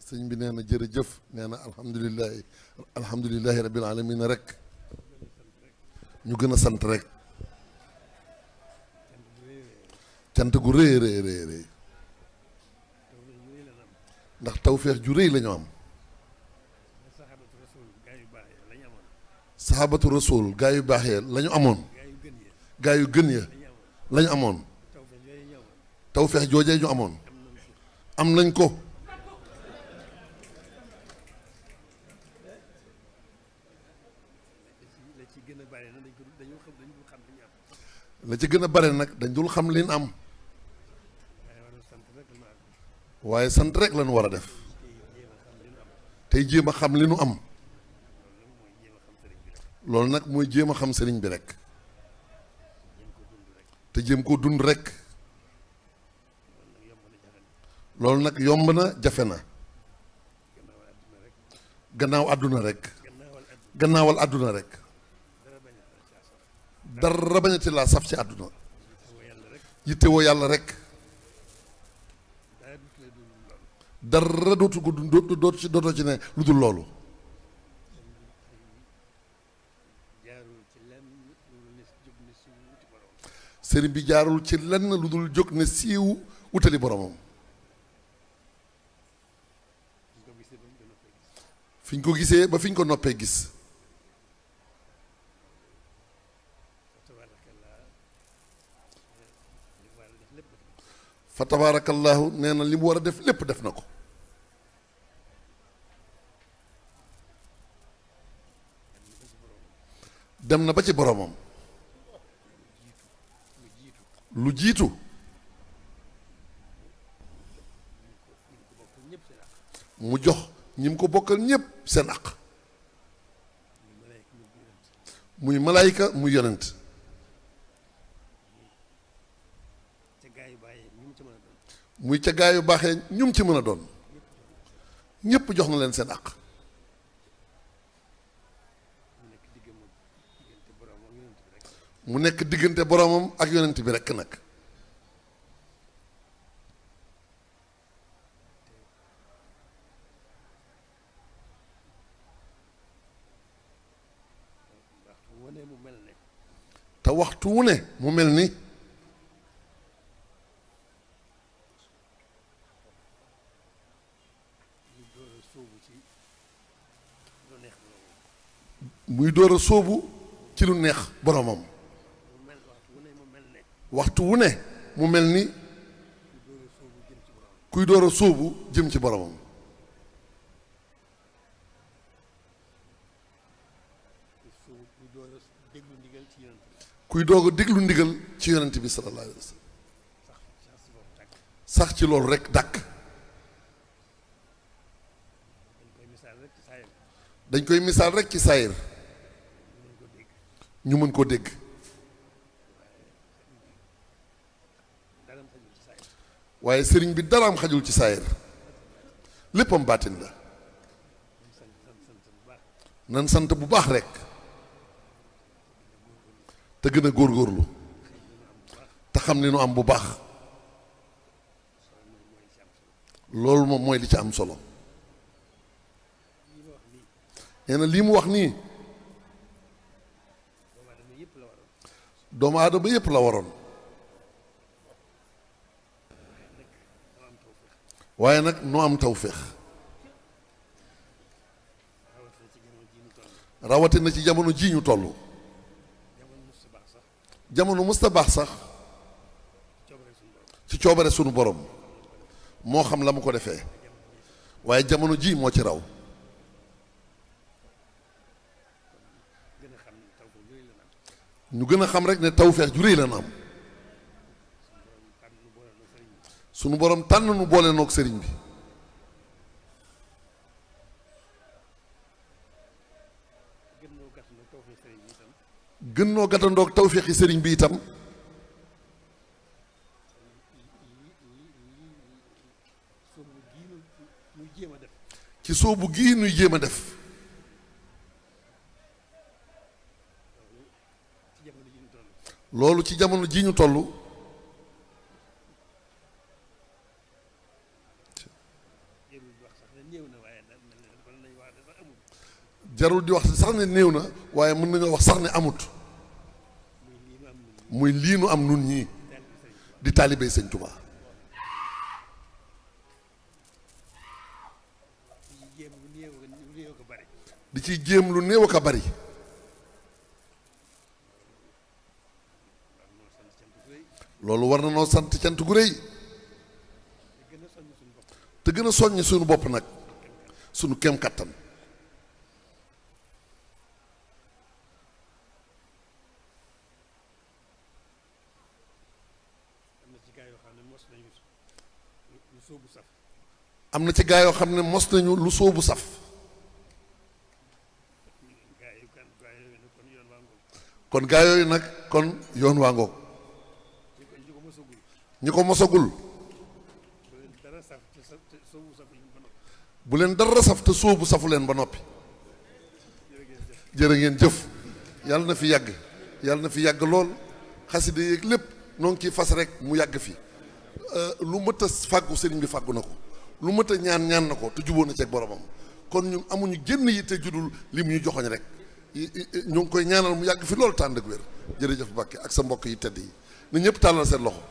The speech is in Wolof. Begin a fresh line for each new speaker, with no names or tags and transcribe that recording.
sëñ bi nee na jërëjëf nee na alhamdulilahi rabbil alamin rek ñu gën a sant rek cant gu rëy rëy rëy rëy ndax tawféex ju rëy la ñu am. sahabatu rasul gaa yu baax ya la ñu amoon gaa yu gën ya la ñu amoon tawféex joojee ñu amoon am nañ ko. la ci gën a bare nag dañ dul xam liñ am waaye sant rek lañu war a def tey jéem a xam li nu am loolu nag mooy jéem a xam sëriñ bi rek te jéem koo dund rek loolu nag yomb na jafe na gannaaw àdduna rek gannaawal àdduna rek dara bañati laa saf ci àdduna yittewoo yàlla rek dara dootoo ci ne lu dul loolu sëriñ bi jaarul ci lenn lu dul jóg ne siiw wutali boromam fi ñu ko gisee ba fi ñu ko noppee gis fa tabarakallahu nee na li mu war a def lépp def na ko dem na ba ci boromam lu jiitu mu jox ñi mu ko bokkal ñépp seen aq muy malaayika muy yonent muy ca gaa yu baaxee ñum ci mën a doon ñépp jox na leen seen aq mu nekk diggante boromam ak yonent bi rekk nag te waxtu wu ne mu mel ni muy door a sóobu ci lu neex boromam waxtu wu ne mu mel ni kuy door a sóobu jëm ci boromam kuy doog a déglu ndigal ci yonent bi sallallahu alayhi wa sallam sax ci loolu rek dàkk dañ koy misaal rek ci saayir ñu mën koo dégg waaye sëriñ bi daraam xajul ci saayir léppam baatin la nan sant bu baax rek te gën a góorgóorlu te xam li nu am bu baax loolu moom mooy li ci am solo nee na lii mu wax nii doomu aadama yépp la waroon waaye nag noo am tawféex rawatina ci jamono ji ñu toll jamono musta baax sax ci coobare sunu borom moo xam la mu ko defee waaye jamono ji moo ci raw ñu gën a xam rek ne tawféex ju réy la na am sunu borom tànn nu boole noog sëriñ bi gën noo gàttandoog tawféexi sëriñ bi itam ci soobu gii nuy jéem a def loolu ci jamono ji ñu toll jarul di wax sax ne néew na waaye mën nañoo wax sax ne amut muy lii nu am nun ñii di taalibey sëñ Tuubaa di ciy jéem lu néew ak a bari loolu war na noo sant cant gu rëy te gën a soññ suñu bopp nag suñu kem kattan am na ci gaa yoo xam ne mos nañu lu sóobu saf kon gaa yooyu nag kon yoon waa ngoog ñi ko mosagul bu leen dara saf te sóobu safu leen ba noppi jërë ngeen jëf yàlla na fi yàgg yàlla na fi yàgg lool xasida yeeg lépp noo ngi ciy fas rek mu yàgg fi lu mët a fàggu sëriñ bi fàggu na ko lu mët a ñaan ñaan na ko te jubóo na ceeg boromam kon ñun amuñu génn yi te judul li mu ñu joxoñ rek ñu ngi koy ñaanal mu yàgg fi loolu tànd ak wér jërëjëf Mbàkke ak sa mbokk yi tedd yi na ñëpp tàllal seen loxo